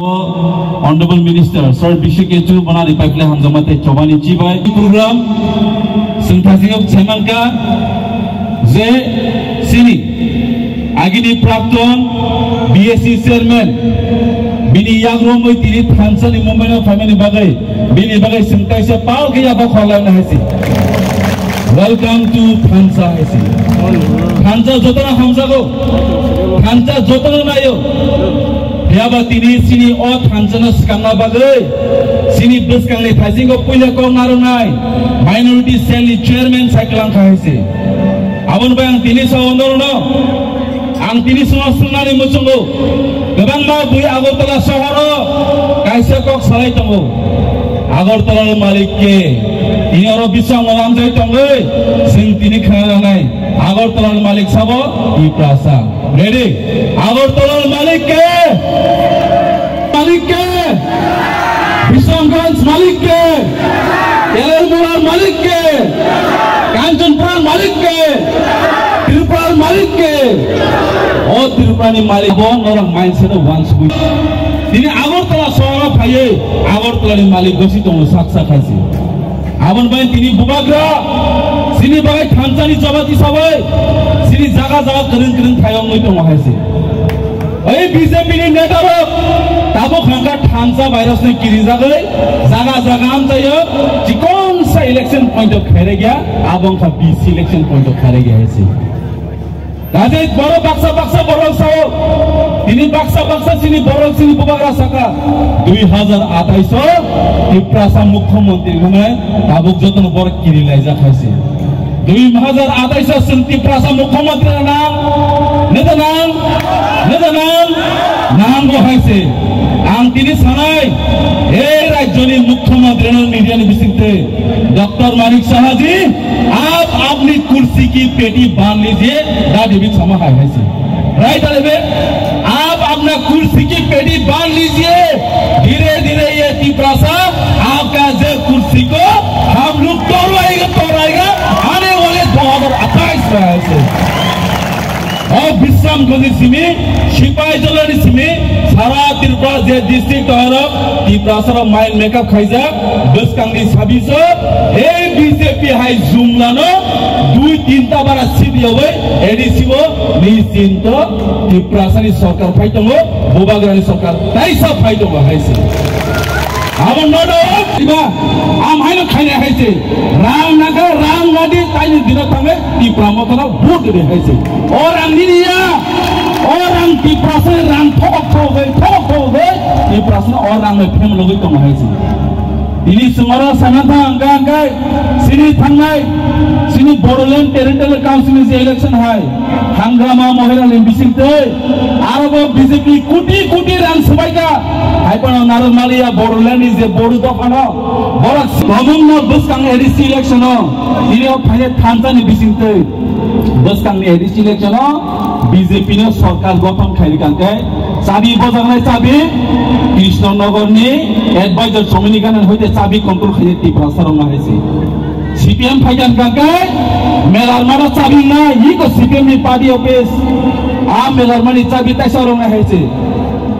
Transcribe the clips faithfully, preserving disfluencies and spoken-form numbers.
Honorable Minister Sir Bishik Kechu bonani paikle hamjakma tei chobani chibai program sengthasingok semanka je sini agini prakton B S C chairman bini yagromoi tini thansa ni mumbai no phaimani bagwi bini bagwi sengtaisa pal khe yabo khorlaina haisi. Welcome to Thansa haisi. Thansa jotona hamjago. Thansa jotona nayo. Phiya ba tini sini o thansa no swkangna bagwi sini bwskangni thaisingo puila kok narwnai minority cell ni chairman sai kwlangkha haisi. Aboni bai ang tini sao norno ang tini songno swngnani muchungo kwbangma bui Agartala sohoro kaisa kok salai tongo. Agartala ni malik ke? Tini oro bisang o amjai tongwi sing tini khna nanai. Agartala ni malik sabo Tiprasa. Ready? Agartala ni malik ke? Malik ke? Biswangganj malik ke? Telermura malik ke? Kanchanpura malik ke? Tripura malik ke? O Tripura ni malik bo norok mindset o wansugwi. Tini Agartala sohoro phaiwi Agartala ni malik gosi tongo sak sak haisi. Aboni bai tini bubagra sini bagwi thansa ni jobati sabai sini jaga jaga kwrwng kwrwng thayongwi tongo haisi. Ei B J P ni neta rok tabuk hangka thansa virus ni kirijagwi jaga jaga amchaio chikon sa election point of khairagya abo wngkha B C election point of khairagya haisi. Kaje borok baksa baksa borok sao. Tini baksa baksa sini borok sini bubagra saka. Dui hazar atais o Tiprasa mukhyamantri hwnwi tabuk jotono borok kiri laijak hai se. Dui hazar atais o chwng Tiprasa mukhyamantri nang, neta nang, neta nang, nango hai se. Ang tini sanai, ei rajyoni mukhyamantri no media ni bisingtwi Doctor Manik Saha ji, आप अपनी कुर्सी की पेटी बांध लीजिए, da David Sama hai hai se. Right, David? आप अपना कुर्सी की पेटी बांध लीजिए, धीरे धीरे ये तिपरासा आपका जो कुर्सी को हम लोग तोड़वाएगा, तोड़वाएगा, आने वाले दो हज़ार अट्ठाईस में ऐसे। O Bisramganj ni simi, Sipaijala ni simi, sara Tripura je district tongwi rok, Tiprasa rok mind makeup khaijak, bwskang ni sabiso, ei B J P hai jumla no, dui tinta bara seat yawi, A D C o, ni chinto, Tiprasa ni sorkar phai tongo, bubagra ni sorkar taisa phai tongo hai se. Abo no do, iba, am haino khaina hai se. Rang naka, rang nadi, taini dino thangai, Tipra Motha no vote de hai se. O rang nini ya, o rang Tiprasa rang thok thok gai, thok thok gai, Tiprasa no o rang no phem logoi tong hai se. Tini sumara sana thang, hangka hangkai, sini thangnai, sini Bodoland Territorial Council ni je election hai, Hangrama Mohila ni bising tei, aro bo B J P kuti kuti rang subaika, hai pano narok maliya Bodoland ni je Bodo dophano, borok tomung no bwskang A D C election o, tini o phai thansa ni bising tei, bwskang ni A D C election o, B J P no sorkar gothon khairi kangkhe, chabi bojaknai chabi, Krishna Nagar ni advisor Somini Ganan hoite chabi control khairi Tiprasa rok ma hai se. C P M phaikan kangkhe, Melarmara chabi na, iko C P M ni party office, a Melarmani chabi taisa rok na hai se.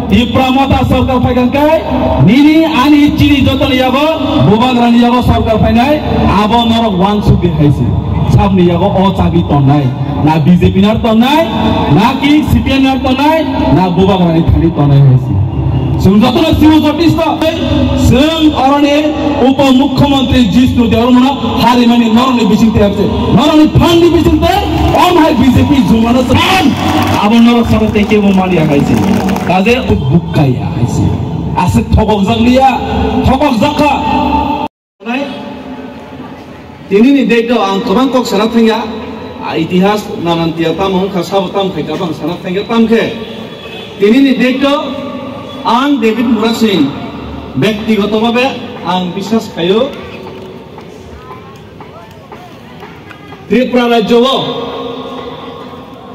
Tipra Motha sorkar phaikan khe, nini ani chini jotoni yago, bubagrani yago sorkar phainai, abo norok wansuk di hai se. Sabni yago o chabi tonnai. Na B J P nar tongnai, na ki C P M nar tongnai, na bubagrani thani tongnai hai se. Chwng jotono civil justice to, chwng oroni upo mukhyamantri Jishnu Debbarmano harimani norokni bising tei hai se. Norokni phanni bising tei om hai B J P jumano san. Abo norok saka tei kebo maliya hai se. Kaje bukkaya hai se. Aswk thokok jak liya, thokok jak kha. Tini ni date o ang kwbang kok sana thangya, itihas nanan tiya tamo wngkha, sabo tam khaika bang sana thangya, tam khe tini ni date o ang David Murasing bektigoto bhabe ang biswas khaio, Tripura rajyo o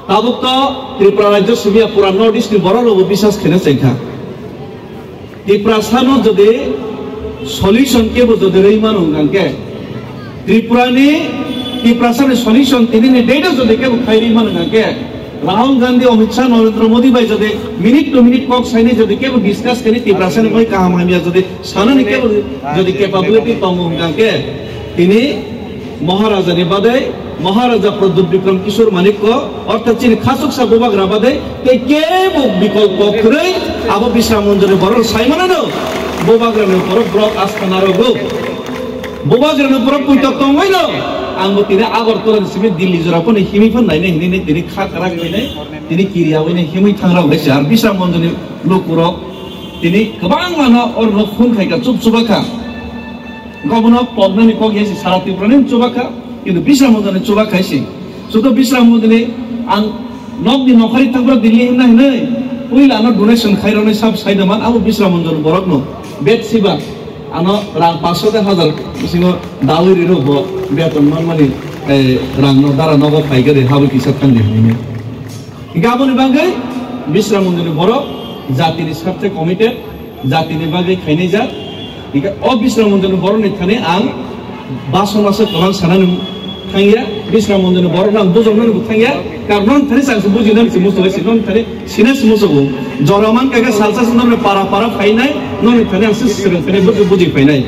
tabuk to Tripura rajyo simiya pura North East ni borok rokbo biswas khaina chengkha. Tiprasa no jodi solution kebo jodi rwi mano hwnkhe, Tripura ni, Tiprasa ni solution tini ni date o jodi kebo khai rwi mano hwnkhe, Rahul Gandhi, Amit Shah, Narendra Modi bai jodi minute to minute kok saini jodi kebo discuss kani Tiprasa ni bai kaham hamya jodi sanani kebo jodi capability tongo hwnkha khe tini Maharaja ni badai, Maharaja Pradyut Bikram Kishore Manikya, orthat chini khasuksa bubagra badai, tei kebo bikolpo kwrwi abo Bisram Ranjan ni borok sai manano, bubagra ni borok borok asthana rogo. Bubagra ni borok puitok tongwi no, ang bo tini Agartala ni simi Delhi jora phano himi phan nainai hinwi tini kha kwrak hinwi tini kiriya wi himwi thangrok hai se, ar Bisram Ranjan ni lukurok tini kwbangma no oro no phone khai kha, chup chuba kha. Gobono poknani kok ya se sara Tripura ni chuba kha, kintu Bisram Ranjan ni chuba khai se. Sudo Bisram Ranjan ni ang nokni nokhari thangphra Delhi himna hinwi puila ano donation khai rwnai sab sai da man abo Bisram Ranjan borok no bet siba ano rang paanch sho de hajar bisingo dawi riro bo beton man mani, eh, rang no dara nogo khai gari hawi kisa thang di hinwi. Hingke aboni bagwi Bisram Ranjan ni borok jatini sarthe committed, jatini bagwi khainai jak. Hingke o Bisram Ranjan ni borok ni thani ang basona se kwbang sanani thangya, Bisram Ranjan ni borok no ang bujoknani bo thangya, karon non thani chang se bujinani se muchung se, non thani sina se muchungo. Jora man kaka salsa se non para para phainai, non thani ang se srwng thani buji buji phainai.